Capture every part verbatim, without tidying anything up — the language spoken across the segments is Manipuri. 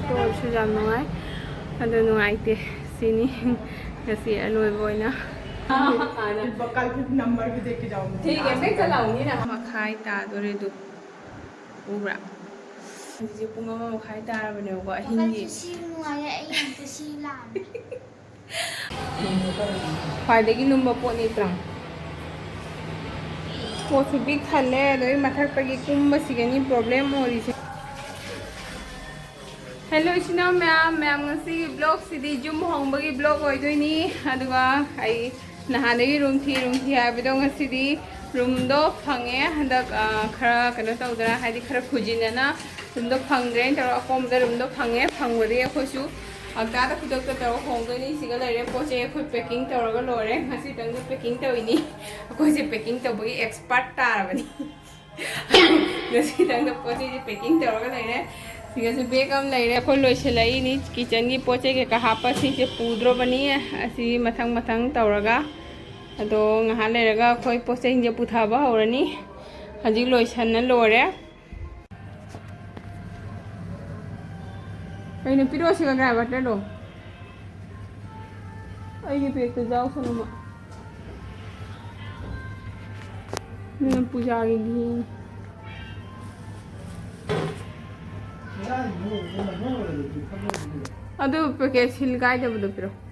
ꯇꯣꯛꯑꯁꯨ ꯌꯥꯝ ꯅꯨꯡꯉꯥꯏ, ꯑꯗꯣ ꯅꯨꯡꯉꯥꯏꯇꯦ꯫ ꯁꯤꯅꯤ ꯉꯁꯤ ꯑꯂꯣꯏꯕ ꯑꯣꯏꯅ꯫ कल फिर नंबर भी देख के जाऊंगी। ठीक है, मैं कल आऊंगी ना। ꯃꯈꯥꯏ ꯇꯥꯗꯣꯔꯦ ꯑꯗꯨ꯫ ꯎꯕ꯭ꯔꯥ? ꯍꯧꯖꯤꯛꯁꯦ ꯄꯨꯡ ꯑꯃ ꯃꯈꯥꯏ ꯇꯥꯔꯕꯅꯦꯕꯀꯣ, ꯑꯍꯤꯡꯒꯤ꯫ ꯋꯥꯈꯜꯁꯨ ꯁꯤ ꯅꯨꯡꯉꯥꯏꯌꯦ, ꯑꯩ ꯑꯝꯇ ꯁꯤ ꯂꯥꯝꯃꯦ꯫ ꯈ꯭ꯋꯥꯏꯗꯒꯤ ꯂꯨꯝꯕ ꯄꯣꯠꯅꯤ ꯇ꯭ꯔꯪ꯫ ꯄꯣꯠꯁꯨ ꯄꯤꯛ ꯊꯜꯂꯦ, ꯑꯗꯩ ꯃꯊꯛꯇꯒꯤ ꯀꯨꯝꯕꯁꯤꯒꯅꯤ problem ꯑꯣꯏꯔꯤꯁꯦ꯫ Hello ꯏꯆꯤꯟ ꯏꯅꯥꯎ ꯃꯌꯥꯝ, ꯃꯌꯥꯝ ꯉꯁꯤꯒꯤ vlogꯁꯤꯗꯤ ꯌꯨꯝ ꯍꯣꯡꯕꯒꯤ vlog ꯑꯣꯏꯗꯣꯏꯅꯤ꯫ ꯑꯗꯨꯒ ꯑꯩ ꯅꯍꯥꯟꯗꯒꯤ room ꯊꯤ room ꯊꯤ ꯍꯥꯏꯕꯗꯣ ꯉꯁꯤꯗꯤ roomꯗꯣ ꯐꯪꯉꯦ꯫ ꯍꯟꯗꯛ, ꯑ, ꯈꯔ ꯀꯩꯅꯣ ꯇꯧꯗꯅ, ꯍꯥꯏꯗꯤ ꯈꯔ ꯈꯨꯖꯤꯟꯅꯅ roomꯗꯣ ꯐꯪꯗ꯭ꯔꯦꯅ ꯇꯧꯔꯒ ꯑꯀꯣꯝꯕꯗ roomꯗꯣ ꯐꯪꯉꯦ꯫ ꯐꯪꯕꯗꯒꯤ ꯑꯩꯈꯣꯏꯁꯨ ꯍꯞꯇꯥꯗ ꯈꯨꯗꯛꯇ ꯇꯧꯔꯒ ꯍꯣꯡꯗꯣꯏꯅꯤ꯫ ꯁꯤꯒ ꯂꯩꯔꯦ ꯄꯣꯠ ꯆꯩ ꯑꯩꯈꯣꯏ packing ꯇꯧꯔꯒ ꯂꯣꯏꯔꯦ꯫ ꯉꯁꯤꯇꯪꯗ packing ꯇꯧꯔꯤꯅꯤ꯫ ꯑꯩꯈꯣꯏꯁꯦ packing ꯇꯧꯕꯒꯤ expert ꯇꯥꯔꯕꯅꯤ꯫ ꯉꯁꯤꯗꯪꯗ ꯄꯣꯠ ꯆꯩꯁꯦ packing ꯇꯧꯔꯒ ꯂꯩꯔꯦ꯫ ꯁꯤꯒꯁꯨ bag ꯑꯃ ꯂꯩꯔꯦ꯫ ꯑꯩꯈꯣꯏ ꯂꯣꯏꯁꯤꯜꯂꯛꯏꯅꯤ꯫ Kitchenꯒꯤ ꯄꯣꯠ ꯆꯩ ꯀꯩꯀꯥ ꯍꯥꯞꯄ ꯁꯤꯁꯦ ꯄꯨꯗ꯭ꯔꯣꯕꯅꯤ꯫ ꯑꯁꯤ ꯃꯊꯪ ꯃꯊꯪ ꯇꯧꯔꯒ꯫ ꯑꯗꯣ ꯉꯥꯏꯍꯥꯛ ꯂꯩꯔꯒ ꯑꯩꯈꯣꯏ ꯄꯣꯠ ꯆꯩꯁꯤꯡꯁꯦ ꯄꯨꯊꯕ ꯍꯧꯔꯅꯤ꯫ ꯍꯧꯖꯤꯛ ꯂꯣꯏꯁꯟꯅ ꯂꯣꯏꯔꯦ꯫ ꯀꯩꯅꯣ, ꯄꯤꯔꯛꯑꯣ ꯁꯤꯒ driverꯗꯣ꯫ ꯑꯩꯒꯤ bagꯇ ꯌꯥꯎꯁꯅꯨ ꯃꯥ꯫ ꯑꯗꯨꯅ ꯄꯨꯖꯥꯒꯤꯗꯤ꯫ ꯑꯗꯨ packet seal ꯀꯥꯏꯗꯕꯗꯣ ꯄꯤꯔꯛꯑꯣ꯫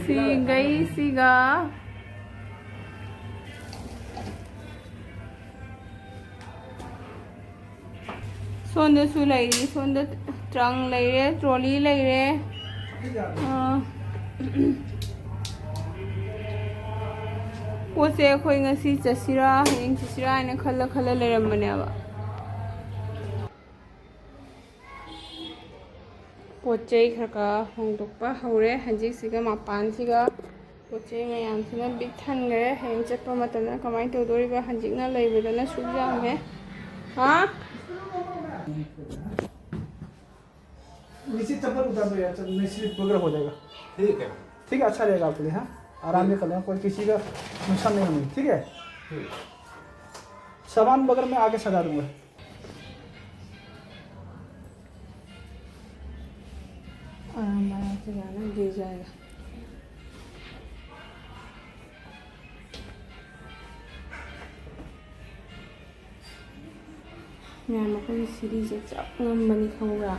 ꯁꯤꯒꯩꯁꯤꯒ ꯁꯣꯝꯗꯁꯨ ꯂꯩꯔꯤ꯫ ꯁꯣꯝꯗ trunk ꯂꯩꯔꯦ, trolley ꯂꯩꯔꯦ꯫ ꯑꯥ, ꯄꯣꯠꯁꯦ ꯑꯩꯈꯣꯏ ꯉꯁꯤ ꯆꯠꯁꯤꯔꯥ ꯍꯌꯦꯡ ꯆꯠꯁꯤꯔꯥ ꯍꯥꯏꯅ ꯈꯜꯂ ꯈꯜꯂ ꯂꯩꯔꯝꯕꯅꯦꯕ꯫ ꯄꯣꯠ ꯆꯩ ꯈꯔ ꯈꯔ ꯍꯣꯡꯗꯣꯛꯄ ꯍꯧꯔꯦ꯫ ꯍꯧꯖꯤꯛꯁꯤꯒ ꯃꯄꯥꯟꯁꯤꯒ ꯄꯣꯠ ꯆꯩ ꯃꯌꯥꯝꯁꯤꯅ ꯕꯤꯛ ꯊꯟꯈ꯭ꯔꯦ꯫ ꯍꯌꯦꯡ ꯆꯠꯄ ꯃꯇꯝꯗ ꯀꯃꯥꯏꯅ ꯇꯧꯗꯣꯔꯤꯕ? ꯍꯧꯖꯤꯛꯅ ꯂꯩꯕꯗꯅ ꯁꯨꯛ ꯌꯥꯝꯃꯦ꯫ ꯍꯥ? नीचे चप्पल उतार दो यार, चल, नहीं, slip वगैरह हो जाएगा। ठीक है। ठीक है, अच्छा रहेगा आपके लिए, हाँ? आराम भी कर लेना, कोई किसी का नुकसान नहीं होने, ठीक है? ठीक। सामान वगैरह मैं आगे सजा दूंगा। ꯐꯖꯅ ꯂꯤꯖꯔꯦ꯫ ꯃꯌꯥꯝ ꯑꯩꯈꯣꯏꯒꯤ ꯁꯤꯔꯤꯁꯦ ꯆꯞ ꯉꯝꯕꯅꯤ, ꯈꯪꯕ꯭ꯔꯥ?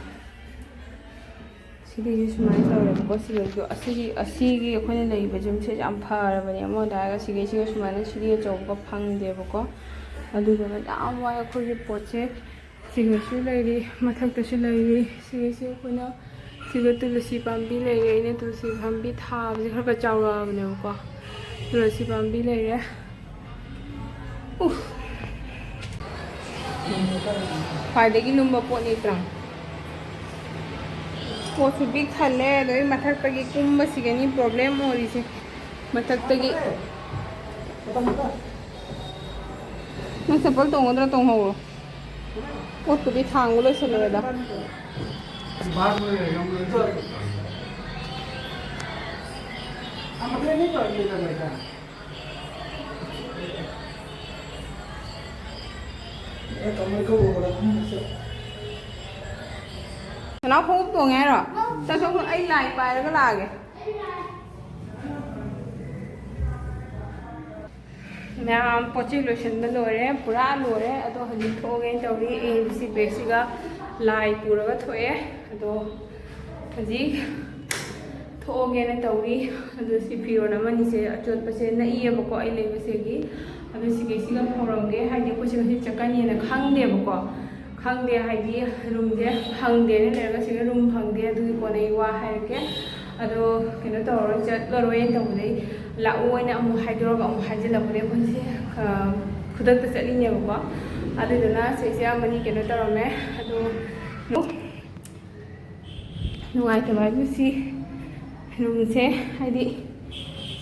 ꯁꯤꯔꯤꯁꯦ ꯁꯨꯃꯥꯏꯅ ꯇꯧꯔꯦꯕꯀꯣ꯫ ꯁꯤꯗꯁꯨ ꯑꯁꯤꯒꯤ, ꯑꯁꯤꯒꯤ ꯑꯩꯈꯣꯏꯅ ꯂꯩꯔꯤꯕ ꯌꯨꯝꯁꯦ ꯌꯥꯝ ꯐꯔꯕꯅꯦ꯫ ꯑꯃꯔꯣꯝꯗ ꯍꯥꯏꯔꯒ ꯁꯤꯒꯩꯁꯤꯒ ꯁꯨꯃꯥꯏꯅ ꯁꯤꯔꯤ ꯑꯆꯧꯕꯒ ꯐꯪꯗꯦꯕꯀꯣ꯫ ꯑꯗꯨꯗꯨꯅ ꯌꯥꯝ ꯋꯥꯏ ꯑꯩꯈꯣꯏꯒꯤ ꯄꯣꯠꯁꯦ꯫ ꯁꯤꯒꯩꯁꯨ ꯂꯩꯔꯤ, ꯃꯊꯛꯇꯁꯨ ꯂꯩꯔꯤ꯫ ꯁꯤꯒꯩꯁꯤ ꯑꯩꯈꯣꯏꯅ, ꯁꯤꯒ ꯇꯨꯂꯁꯤ ꯄꯥꯝꯕꯤ ꯂꯩꯔꯦ꯫ ꯑꯩꯅ ꯇꯨꯂꯁꯤ ꯄꯥꯝꯕꯤ ꯊꯥꯕꯁꯦ ꯈꯔ ꯈꯔ ꯆꯥꯎꯔꯛꯑꯕꯅꯦꯕꯀꯣ꯫ ꯇꯨꯂꯁꯤ ꯄꯥꯝꯕꯤ ꯂꯩꯔꯦ꯫ ꯎꯐ꯫ ꯈ꯭ꯋꯥꯏꯗꯒꯤ ꯂꯨꯝꯕ ꯄꯣꯠꯅꯤ ꯇ꯭ꯔꯪ꯫ ꯄꯣꯠꯁꯨ ꯄꯤꯛ ꯊꯜꯂꯦ, ꯑꯗꯩ ꯃꯊꯛꯇꯒꯤ ꯀꯨꯝꯕꯁꯤꯒꯅꯤ ꯄ꯭ꯔꯣꯕ꯭ꯂꯦꯝ ꯑꯣꯏꯔꯤꯁꯦ꯫ ꯃꯊꯛꯇꯒꯤ꯫ ꯅꯪ ꯆꯄꯜ ꯇꯣꯡꯒꯗ꯭ꯔꯥ? ꯇꯣꯡꯍꯧꯔꯣ꯫ ꯄꯣꯠꯄꯨꯗꯤ ꯊꯥꯡꯕ ꯂꯣꯏꯁꯤꯜꯂꯨꯔꯦꯗ꯫ ꯅꯅꯥꯎ ꯈꯣꯡꯎꯞ ꯇꯣꯡꯉꯦ ꯍꯥꯏꯔꯣ? ꯆꯠꯊꯣꯛ, ꯑꯩ ꯂꯥꯏ ꯄꯥꯏꯔꯒ ꯂꯥꯛꯑꯒꯦ꯫ ꯃꯌꯥꯝ ꯄꯣꯠ ꯆꯩ ꯂꯣꯏꯁꯤꯟꯕ ꯂꯣꯏꯔꯦ, ꯄꯨꯔꯥ ꯂꯣꯏꯔꯦ꯫ ꯑꯗꯣ ꯍꯧꯖꯤꯛ ꯊꯣꯛꯑꯒꯦꯅ ꯇꯧꯔꯤ꯫ ꯑꯦ ꯁꯤ ꯕꯦꯒꯁꯤꯒ ꯂꯥꯏ ꯄꯨꯔꯒ ꯊꯣꯛꯑꯦ꯫ ꯑꯗꯣ ꯍꯧꯖꯤꯛ ꯊꯣꯛꯑꯒꯦꯅ ꯇꯧꯔꯤ꯫ ꯑꯗꯣ ꯁꯤ ꯐꯤꯔꯣꯜ ꯑꯃꯅꯤꯁꯦ ꯑꯆꯣꯠꯄꯁꯦ ꯅꯛꯏꯌꯦꯕꯀꯣ ꯑꯩ ꯂꯩꯕꯁꯤꯒꯤ꯫ ꯑꯗꯣ ꯁꯤꯈꯩꯁꯤꯒ ꯐꯧꯔꯝꯒꯦ, ꯍꯥꯏꯗꯤ ꯑꯩꯈꯣꯏꯁꯦ ꯉꯁꯤ ꯆꯠꯀꯅꯤꯅ ꯈꯪꯗꯦꯕꯀꯣ꯫ ꯈꯪꯗꯦ ꯍꯥꯏꯗꯤ ꯔꯨꯝꯁꯦ ꯐꯪꯗꯦꯅ ꯂꯩꯔꯒ ꯁꯤꯗ ꯔꯨꯝ ꯐꯪꯗꯦ, ꯑꯗꯨꯒꯤ ꯀꯣꯟꯅ ꯑꯩ ꯋꯥ ꯍꯥꯏꯔꯛꯀꯦ꯫ ꯑꯗꯣ ꯀꯩꯅꯣ ꯇꯧꯔꯔꯣꯏ, ꯆꯠꯂꯔꯣꯏꯅ ꯇꯧꯕꯗꯩ ꯂꯥꯛꯑꯣꯅ ꯑꯃꯨꯛ ꯍꯥꯏꯗꯣꯔꯒ ꯑꯃꯨꯛ ꯍꯥꯏꯖꯤꯜꯂꯛꯄꯗꯩ ꯑꯩꯈꯣꯏꯁꯦ, ꯑ, ꯈꯨꯗꯛꯇ ꯆꯠꯂꯤꯅꯦꯕꯀꯣ꯫ ꯑꯗꯨꯗꯨꯅ ꯁꯤꯁꯦ ꯑꯃꯅꯤ ꯀꯩꯅꯣ ꯇꯧꯔꯝꯃꯦ꯫ ꯑꯗꯣ ꯅꯨꯡꯉꯥꯏꯇꯕ ꯍꯥꯏꯕꯨ ꯁꯤ ꯔꯨꯝꯁꯦ, ꯍꯥꯏꯗꯤ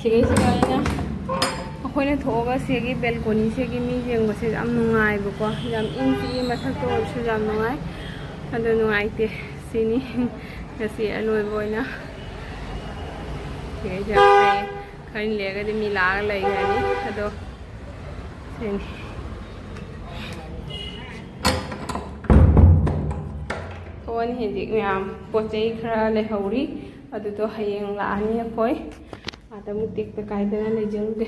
ꯁꯤꯒꯩꯁꯤꯗ ꯑꯩꯅ, ꯑꯩꯈꯣꯏꯅ ꯊꯣꯛꯑꯒ ꯁꯤꯒꯤ ꯕꯦꯜꯀꯣꯅꯤꯁꯤꯒꯤ ꯃꯤ ꯌꯦꯡꯕꯁꯦ ꯌꯥꯝ ꯅꯨꯡꯉꯥꯏꯕꯀꯣ, ꯌꯥꯝ ꯏꯪ ꯆꯤꯛꯏ, ꯃꯊꯛꯇ ꯑꯣꯏꯔꯁꯨ ꯌꯥꯝ ꯅꯨꯡꯉꯥꯏ꯫ ꯑꯗꯣ ꯅꯨꯡꯉꯥꯏꯇꯦ, ꯁꯤꯅꯤ ꯉꯁꯤ ꯑꯂꯣꯏꯕ ꯑꯣꯏꯅ꯫ ꯁꯤꯒꯩꯁꯦ ꯌꯥꯝ ꯐꯩ꯫ ꯈꯔ ꯂꯩꯔꯒꯗꯤ ꯃꯤ ꯂꯥꯛꯑꯒ ꯂꯩꯈ꯭ꯔꯅꯤ꯫ ꯑꯗꯣ ꯁꯤꯅꯤ꯫ ꯊꯣꯛꯑꯅꯤ ꯍꯧꯖꯤꯛ ꯃꯌꯥꯝ꯫ ꯄꯣꯠ ꯆꯩ ꯈꯔ ꯂꯩꯍꯧꯔꯤ꯫ ꯑꯗꯨꯗꯣ ꯍꯌꯦꯡ ꯂꯥꯛꯑꯅꯤ ꯑꯩꯈꯣꯏ꯫ ꯑꯥꯗ ꯑꯃꯨꯛ ꯇꯦꯛꯇ ꯀꯥꯏꯗꯅ ꯂꯩꯖꯔꯨꯒꯦ꯫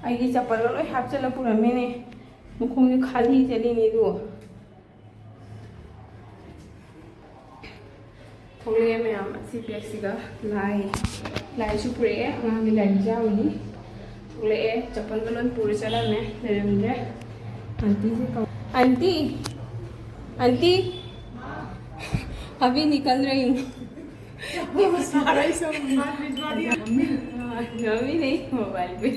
ꯑꯩꯒꯤ ꯆꯄꯜꯒ ꯂꯣꯏ ꯍꯥꯞꯆꯜꯂ ꯄꯨꯔꯝꯃꯤꯅꯦ꯫ ꯃꯈꯣꯡꯁꯦ ꯈꯥꯂꯤ ꯆꯠꯂꯤꯅꯦ ꯑꯗꯨ꯫ ꯊꯣꯛꯂꯛꯑꯦ ꯃꯌꯥꯝ꯫ ꯑꯁꯤ ꯕꯦꯒꯁꯤꯒ ꯂꯥꯏ, ꯂꯥꯏꯁꯨ ꯄꯨꯔꯛꯑꯦ꯫ ꯑꯉꯥꯡꯒꯤ ꯂꯥꯏꯔꯤꯛ ꯌꯥꯎꯔꯤꯅꯤ꯫ ꯊꯣꯛꯂꯛꯑꯦ꯫ ꯆꯄꯜꯒ ꯂꯣꯏ ꯄꯨꯔ ꯆꯠꯂꯝꯃꯦ꯫ ꯂꯩꯔꯝꯗ꯭ꯔꯦ꯫ ꯑꯟꯇꯤꯁꯦ ꯀꯧ-, ꯑꯟꯇꯤ! ꯑꯟꯇꯤ! अभी निकल रही हूँ। सारा ही सब मार पिटवा दिया। मम्मी। हाँ, मम्मी नहीं, मोबाइल पे।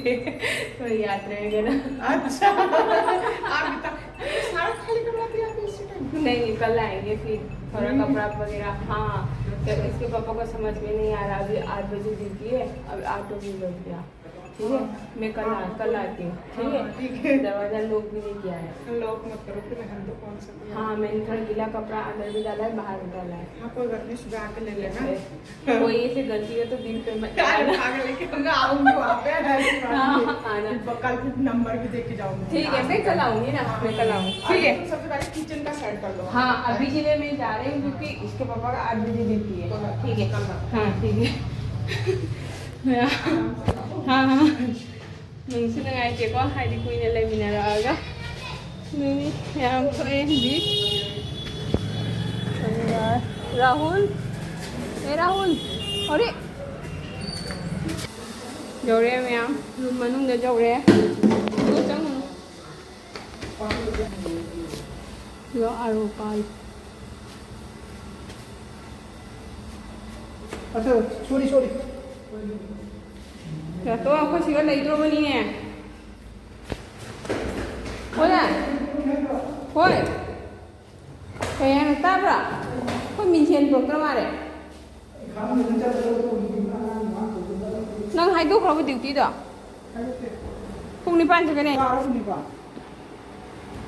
कोई याद रहेगा ना। अच्छा। आप बता, ये सारा खाली करवा दिया आपने इसी टाइम? नहीं, नहीं, कल आएंगे फिर। थोड़ा हम्म। कपड़ा वगैरह, हाँ। तो इसके पापा को समझ में नहीं आ रहा, अभी आठ बजे ड्यूटी है, अब आठ बजे लौट गया। ठीक है, मैं कल आ, कल आती हूँ, ठीक है? हाँ, ठीक है। दरवाजा लॉक भी नहीं किया है। लॉक मत करो, फिर हम तो कौन सा कोई हाँ, मैंने थोड़ा गीला कपड़ा अंदर भी डाला है, बाहर भी डाला है। हाँ, कोई बात नहीं, सुबह आके ले लेना। ठीक है। कोई ऐसी गलती हो तो दिन पे मत क्या करना। पागल है कि मैं आऊंगी वहाँ पे, ऐसी बात हाँ, नहीं। आना। कल फिर नंबर भी दे के जाऊंगी। ठीक है, मैं कल आऊंगी ना, मैं कल आऊंगी। ठीक है। तुम सबसे पहले किचन का सेट कर लो। हाँ, अभी के लिए मैं जा रही हूँ क्योंकि इसके पापा का आठ बजे ड्यूटी है। ठीक है। हाँ, ठीक है। हाँ, हाँ। ꯅꯨꯡꯁꯨ ꯅꯨꯡꯉꯥꯏꯇꯦꯀꯣ, ꯍꯥꯏꯗꯤ ꯀꯨꯏꯅ ꯂꯩꯃꯤꯟꯅꯔꯛꯑꯒ꯫ ꯑꯗꯨꯅꯤ, ꯌꯥꯝ ꯊꯣꯛꯑꯦ ꯍꯧꯖꯤꯛ꯫ ꯑꯗꯨꯒ ꯔꯥꯍꯨꯜ, ꯑꯦ ꯔꯥꯍꯨꯜ, ꯑꯔꯦ! ꯌꯧꯔꯦ ꯃꯌꯥꯝ, ꯔꯨꯝ ꯃꯅꯨꯡꯗ ꯌꯧꯔꯦ꯫ ꯑꯗꯨ ꯆꯪꯉꯨ꯫ ꯌꯣ ꯑꯥꯔꯣ ꯄꯥꯏ꯫ ꯑꯗꯨ, ꯁꯣꯔꯤ, ꯁꯣꯔꯤ꯫ ꯇꯣ, ꯑꯩꯈꯣꯏ ꯁꯤꯒ ꯂꯩꯗ꯭ꯔꯣꯕꯅꯤꯅꯦ꯫ ꯍꯣꯏ꯫ ꯍꯣꯏ꯫ ꯀꯩ ꯍꯥꯏꯅꯣ? ꯇꯥꯕ꯭ꯔꯥ? ꯑꯩꯈꯣꯏ ꯃꯤꯡꯁꯦꯟ ꯄꯨꯔꯛꯇ꯭ꯔ ꯃꯥꯜꯂꯦ꯫ ꯅꯪ ꯍꯥꯏꯗꯣꯛꯈ꯭ꯔꯕ ꯗ꯭ꯌꯨꯇꯤꯗꯣ? ꯄꯨꯡ ꯅꯤꯄꯥꯟ ꯆꯠꯀꯅꯤ꯫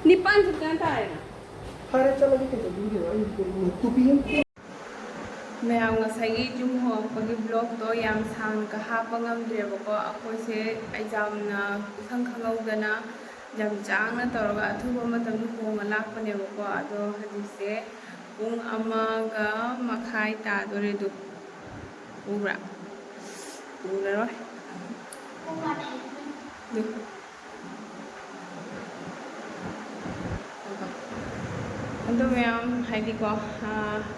ꯅꯤꯄꯥꯟ ꯆꯠꯇꯅ ꯇꯥꯔꯦꯅ꯫ ꯐꯔꯦ, ꯆꯠꯂꯒꯦ, ꯀꯩꯗꯧꯗꯣꯏꯅꯣ? ꯑꯩ ꯇꯨꯄꯤ ꯑꯃ ꯃꯌꯥꯝ, ꯉꯁꯥꯏꯒꯤ ꯌꯨꯝ ꯍꯣꯡꯉꯛꯄꯒꯤ ꯕ꯭ꯂꯣꯛꯇꯣ ꯌꯥꯝ ꯁꯥꯡꯅꯒ ꯍꯥꯞꯄ ꯉꯝꯗ꯭ꯔꯦꯕꯀꯣ꯫ ꯑꯩꯈꯣꯏꯁꯦ ꯑꯦꯛꯖꯥꯝꯅ ꯏꯈꯪ ꯈꯪꯍꯧꯗꯅ ꯌꯥꯝ ꯆꯥꯡꯅ ꯇꯧꯔꯒ ꯑꯊꯨꯕ ꯃꯇꯝꯗ ꯍꯣꯡꯉ ꯂꯥꯛꯄꯅꯦꯕꯀꯣ꯫ ꯑꯗꯣ ꯍꯧꯖꯤꯛꯁꯦ ꯄꯨꯡ ꯑꯃꯒ ꯃꯈꯥꯏ ꯇꯥꯗꯣꯔꯦ꯫ ꯑꯗꯨ ꯎꯕ꯭ꯔꯥ? ꯎꯔꯔꯣꯏ꯫ ꯑꯗꯨ ꯑꯗꯣ ꯃꯌꯥꯝ, ꯍꯥꯏꯗꯤꯀꯣ,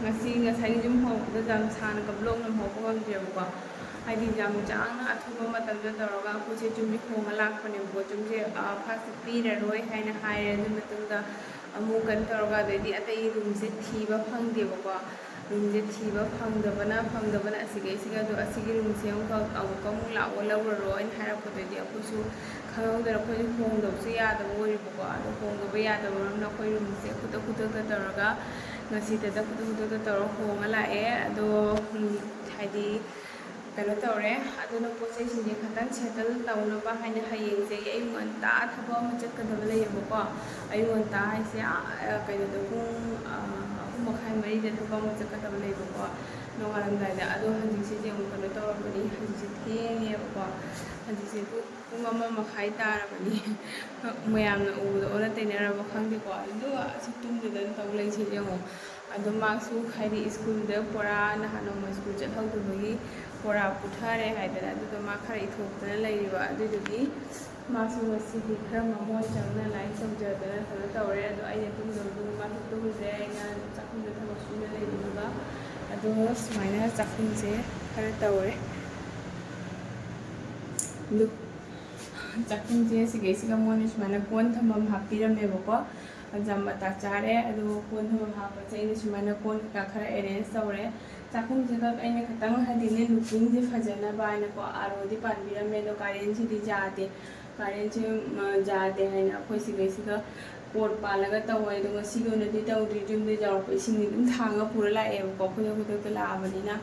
ꯉꯁꯤ, ꯉꯁꯥꯏꯒꯤ ꯌꯨꯝ ꯍꯣꯡꯕꯗ ꯌꯥꯝ ꯁꯥꯡꯅꯒ ꯕ꯭ꯂꯣꯛ ꯅꯝꯍꯧꯕ ꯉꯝꯗ꯭ꯔꯦꯕꯀꯣ꯫ ꯍꯥꯏꯗꯤ ꯌꯥꯝ ꯆꯥꯡꯅ ꯑꯊꯨꯕ ꯃꯇꯝꯗ ꯇꯧꯔꯒ ꯑꯩꯈꯣꯏꯁꯦ ꯌꯨꯝꯁꯦ ꯍꯣꯡꯉ ꯂꯥꯛꯄꯅꯦꯕꯀꯣ꯫ ꯌꯨꯝꯁꯦ ꯐꯥꯔꯁ ꯄꯤꯔꯔꯣꯏ ꯍꯥꯏꯅ ꯍꯥꯏꯔꯦ꯫ ꯑꯗꯨ ꯃꯇꯨꯡꯗ ꯑꯃꯨꯛ ꯀꯩꯅꯣ ꯇꯧꯔꯒ, ꯑꯗꯩꯗꯤ ꯑꯇꯩ ꯔꯨꯝꯁꯦ ꯊꯤꯕ ꯐꯪꯗꯦꯕꯀꯣ꯫ ꯔꯨꯝꯁꯦ ꯊꯤꯕ ꯐꯪꯗꯕꯅ, ꯐꯪꯗꯕꯅ ꯑꯁꯤꯒꯩꯁꯤꯒ, ꯑꯗꯣ ꯑꯁꯤꯒꯤ ꯔꯨꯝꯁꯦ ꯑꯃꯨꯛꯈꯛ, ꯑꯃꯨꯛꯀ ꯑꯃꯨꯛ ꯂꯥꯛꯑꯣ, ꯂꯧꯔꯔꯣ ꯍꯥꯏꯅ ꯍꯥꯏꯔꯛꯄꯗꯒꯤ ꯑꯩꯈꯣꯏꯁꯨ ꯈꯪꯍꯧꯗꯅ ꯑꯩꯈꯣꯏꯁꯨ ꯍꯣꯡꯗꯕꯁꯨ ꯌꯥꯗꯕ ꯑꯣꯏꯔꯤꯕꯀꯣ꯫ ꯑꯗꯣ ꯍꯣꯡꯗꯕ ꯌꯥꯗꯕ ꯃꯔꯝꯅ ꯑꯩꯈꯣꯏ ꯔꯨꯝꯁꯦ ꯈꯨꯗꯛ ꯈꯨꯗꯛꯇ ꯇꯧꯔꯒ, ꯉꯁꯤꯗꯗ ꯈꯨꯗꯛ ꯈꯨꯗꯛꯇ ꯇꯧꯔꯒ ꯍꯣꯡꯉ ꯂꯥꯛꯑꯦ꯫ ꯑꯗꯣ ꯎꯝ, ꯍꯥꯏꯗꯤ ꯀꯩꯅꯣ ꯇꯧꯔꯦ꯫ ꯑꯗꯨꯅ ꯄꯣꯠ ꯆꯩꯁꯤꯡꯁꯦ ꯈꯇꯪ ꯁꯦꯇꯜ ꯇꯧꯅꯕ ꯍꯥꯏꯅ ꯍꯌꯦꯡꯁꯦ ꯑꯩ ꯑꯌꯨꯛ ꯉꯟꯇꯥ ꯊꯕꯛ ꯑꯃ ꯆꯠꯀꯗꯕ ꯂꯩꯌꯦꯕꯀꯣ꯫ ꯑꯌꯨꯛ ꯉꯟꯇꯥ ꯍꯥꯏꯁꯦ, ꯑꯥ, ꯀꯩꯅꯣꯗ ꯄꯨꯡ, ꯑꯥ, ꯑꯍꯨꯝ ꯃꯈꯥꯏ, ꯃꯔꯤꯗ ꯊꯕꯛ ꯑꯃ ꯆꯠꯀꯗꯕ ꯂꯩꯕꯀꯣ, ꯅꯣꯡꯉꯥꯜꯂꯝꯗꯥꯏꯗ꯫ ꯑꯗꯣ ꯍꯧꯖꯤꯛꯁꯦ ꯌꯦꯡꯉꯨ, ꯀꯩꯅꯣ ꯇꯧꯔꯝꯕꯅꯤ, ꯍꯧꯖꯤꯛꯁꯦ ꯊꯦꯡꯉꯦꯕꯀꯣ꯫ ꯍꯧꯖꯤꯛꯁꯦ ꯄꯨꯡ, ꯄꯨꯡ ꯑꯃ ꯃꯈꯥꯏ ꯇꯥꯔꯕꯅꯤ꯫ ꯃꯌꯥꯝꯅ ꯎꯕꯗ ꯑꯣꯟꯅ ꯇꯩꯅꯔꯕ ꯈꯪꯗꯦꯀꯣ꯫ ꯑꯗꯨꯒ ꯑꯁꯤ ꯇꯨꯝꯗꯗꯅ ꯇꯧ ꯂꯩꯁꯦ ꯌꯦꯡꯉꯣ꯫ ꯑꯗꯣ ꯃꯥꯁꯨ ꯍꯥꯏꯗꯤ ꯁ꯭ꯀꯨꯜꯗ ꯄꯨꯔꯥ ꯅꯍꯥꯟ ꯅꯣꯡꯃ ꯁ꯭ꯀꯨꯜ ꯆꯠꯍꯧꯗꯕꯒꯤ ꯄꯨꯔꯥ ꯄꯨꯊꯔꯦ ꯍꯥꯏꯗꯅ, ꯑꯗꯨꯗꯣ ꯃꯥ ꯈꯔ ꯏꯊꯣꯛꯇꯅ ꯂꯩꯔꯤꯕ꯫ ꯑꯗꯨꯗꯨꯒꯤ ꯃꯥꯁꯨ ꯉꯁꯤꯗꯤ ꯈꯔ ꯃꯃꯣꯟ ꯆꯪꯅ ꯂꯥꯏꯔꯤꯛ ꯇꯧꯖꯗꯅ ꯀꯩꯅꯣ ꯇꯧꯔꯦ꯫ ꯑꯗꯣ ꯑꯩꯅ ꯇꯨꯝꯗꯕꯗꯨ ꯃꯥꯁꯨ ꯇꯨꯝꯗ꯭ꯔꯦ꯫ ꯑꯩꯅ ꯆꯥꯛꯈꯨꯝꯗ ꯊꯕꯛ ꯁꯨꯅ ꯂꯩꯕꯗꯨꯒ꯫ ꯑꯗꯣ ꯁꯨꯃꯥꯏꯅ ꯆꯥꯛꯈꯨꯝꯁꯦ ꯈꯔ ꯇꯧꯔꯦ꯫ ꯑꯗꯨ ꯆꯥꯛꯈꯨꯝꯁꯦ ꯁꯤꯒꯩꯁꯤꯒ ꯃꯣꯏꯅ ꯁꯨꯃꯥꯏꯅ ꯀꯣꯟ ꯊꯝꯐꯝ ꯍꯥꯞꯄꯤꯔꯝꯃꯦꯕꯀꯣ꯫ ꯖꯥꯝ ꯃꯇꯥ ꯆꯥꯔꯦ꯫ ꯑꯗꯨꯒ ꯀꯣꯟ ꯊꯝꯐꯝ ꯍꯥꯞꯄꯁꯦ ꯑꯩꯅ ꯁꯨꯃꯥꯏꯅ ꯀꯣꯟ ꯀꯩꯀꯥ ꯈꯔ ꯑꯦꯔꯦꯟꯖ ꯇꯧꯔꯦ꯫ ꯆꯥꯛꯈꯨꯝꯁꯤꯈꯛ ꯑꯩꯅ ꯈꯤꯇꯪ ꯍꯥꯏꯗꯤꯅꯦ, ꯂꯨꯀꯤꯡꯁꯦ ꯐꯖꯅꯕ ꯍꯥꯏꯅꯀꯣ, ꯑꯥꯔꯣꯗꯤ ꯄꯥꯟꯕꯤꯔꯝꯃꯦ꯫ ꯑꯗꯣ ꯀꯥꯔꯦꯟꯁꯤꯗꯤ ꯌꯥꯗꯦ, ꯀꯥꯔꯦꯟꯁꯤ, ꯎꯝ, ꯌꯥꯗꯦ ꯍꯥꯏꯅ ꯑꯩꯈꯣꯏ ꯁꯤꯒꯩꯁꯤꯒ ꯄꯣꯠ ꯄꯥꯜꯂꯒ ꯇꯧꯋꯦ꯫ ꯑꯗꯣ ꯉꯁꯤꯒꯤ ꯑꯣꯏꯅꯗꯤ ꯇꯧꯗ꯭ꯔꯤ꯫ ꯌꯨꯝꯗ ꯌꯧꯔꯛꯄ ꯏꯁꯤꯡꯗꯤ ꯑꯗꯨꯝ ꯊꯥꯡꯉ ꯄꯨꯔ ꯂꯥꯛꯑꯦꯕꯀꯣ, ꯈꯨꯗꯛ ꯈꯨꯗꯛꯇ ꯂꯥꯛꯑꯕꯅꯤꯅ꯫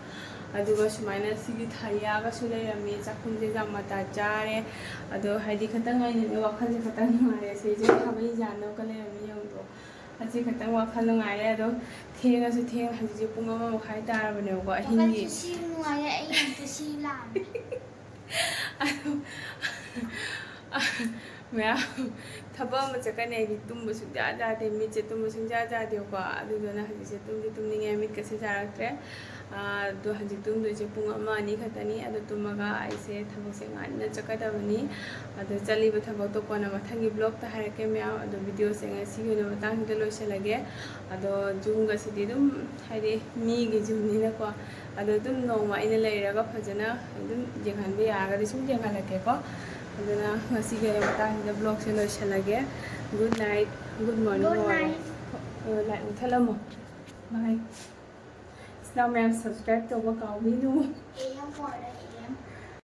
ꯑꯗꯨꯒ ꯁꯨꯃꯥꯏꯅ ꯁꯤꯒꯤ ꯊꯥꯔꯤꯌꯥꯒꯁꯨ ꯂꯩꯔꯝꯃꯤ꯫ ꯆꯥꯛꯈꯨꯝꯁꯦ ꯖꯥꯝ ꯃꯇꯥ ꯆꯥꯔꯦ꯫ ꯑꯗꯣ ꯍꯥꯏꯗꯤ ꯈꯤꯇꯪ ꯑꯩꯅꯅꯦ ꯋꯥꯈꯜꯁꯦ ꯈꯤꯇꯪ ꯅꯨꯡꯉꯥꯏꯔꯦ꯫ ꯁꯤꯁꯦ ꯈꯥꯕꯩ ꯌꯥꯟꯅꯕꯒ ꯂꯩꯔꯝꯃꯤ ꯌꯦꯡꯉꯨꯗꯣ꯫ ꯉꯁꯤ ꯈꯛꯇꯪ ꯋꯥꯈꯜ ꯅꯨꯡꯉꯥꯏꯔꯦ꯫ ꯑꯗꯣ ꯊꯦꯡꯉꯁꯨ ꯊꯦꯡꯅ, ꯍꯧꯖꯤꯛꯁꯦ ꯄꯨꯡ ꯑꯃ ꯃꯈꯥꯏ ꯇꯥꯔꯕꯅꯦꯕꯀꯣ, ꯑꯍꯤꯡꯒꯤ꯫ ꯋꯥꯈꯜꯁꯨ ꯁꯤ ꯅꯨꯡꯉꯥꯏꯔꯦ, ꯑꯩ ꯑꯃꯨꯛꯇ ꯁꯤ ꯂꯥꯛꯑꯝꯃꯦ꯫ ꯑꯗꯣ ꯃꯌꯥꯝ, ꯊꯕꯛ ꯑꯃ ꯆꯠꯀꯅꯤ ꯍꯥꯏꯗꯤ ꯇꯨꯝꯕ ꯁꯨꯡꯌꯥ ꯌꯥꯗꯦ, ꯃꯤꯠꯁꯦ ꯇꯨꯝꯕ ꯁꯨꯡꯌꯥ ꯌꯥꯗꯦꯕꯀꯣ꯫ ꯑꯗꯨꯗꯨꯅ ꯍꯧꯖꯤꯛꯁꯦ ꯇꯨꯝꯗꯤ ꯇꯨꯝꯅꯤꯡꯉꯦ, ꯃꯤꯠꯀꯁꯦ ꯌꯥꯔꯛꯇ꯭ꯔꯦ꯫ ꯑꯗꯣ ꯍꯧꯖꯤꯛ ꯇꯨꯝꯗꯣꯏꯁꯦ ꯄꯨꯡ ꯑꯃ ꯑꯅꯤ ꯈꯛꯇꯅꯤ꯫ ꯑꯗꯣ ꯇꯨꯝꯃꯒ ꯑꯩꯁꯦ ꯊꯕꯛꯁꯦ ꯉꯟꯅ ꯆꯠꯀꯗꯕꯅꯤ꯫ ꯑꯗꯣ ꯆꯠꯂꯤꯕ ꯊꯕꯛꯇꯣ ꯀꯣꯟꯅ ꯃꯊꯪꯒꯤ ꯕ꯭ꯂꯣꯛꯇ ꯍꯥꯏꯔꯛꯀꯦ ꯃꯌꯥꯝ꯫ ꯑꯗꯣ ꯚꯤꯗꯤꯑꯣꯁꯦ ꯉꯁꯤꯒꯤ ꯑꯣꯏꯅ ꯃꯇꯥꯡꯁꯤꯗ ꯂꯣꯏꯁꯤꯜꯂꯒꯦ꯫ ꯑꯗꯣ ꯌꯨꯝꯒꯁꯤꯗꯤ ꯑꯗꯨꯝ ꯍꯥꯏꯗꯤ ꯃꯤꯒꯤ ꯌꯨꯝꯅꯤꯅꯀꯣ꯫ ꯑꯗꯣ ꯑꯗꯨꯝ ꯅꯣꯡꯃ ꯑꯩꯅ ꯂꯩꯔꯒ ꯐꯖꯅ ꯑꯗꯨꯝ ꯌꯦꯡꯍꯟꯕ ꯌꯥꯔꯒꯗꯤ ꯁꯨꯝ ꯌꯦꯡꯍꯜꯂꯛꯀꯦꯀꯣ꯫ ꯑꯗꯨꯅ ꯉꯁꯤꯒꯤ ꯑꯣꯏꯅ ꯃꯇꯥꯡꯁꯤꯗ ꯕ꯭ꯂꯣꯛꯁꯦ ꯂꯣꯏꯁꯤꯜꯂꯒꯦ꯫ Good night, good morning. Good night. Light ꯃꯨꯊꯠꯂꯝꯃꯣ꯫ Bye. ꯏꯆꯤꯟ ꯏꯅꯥꯎ ꯃꯌꯥꯝ subscribe ꯇꯧꯕ ꯀꯥꯎꯕꯤꯅꯨ꯫ ꯑꯦ, ꯌꯥꯝ ꯄꯥꯔꯦ꯫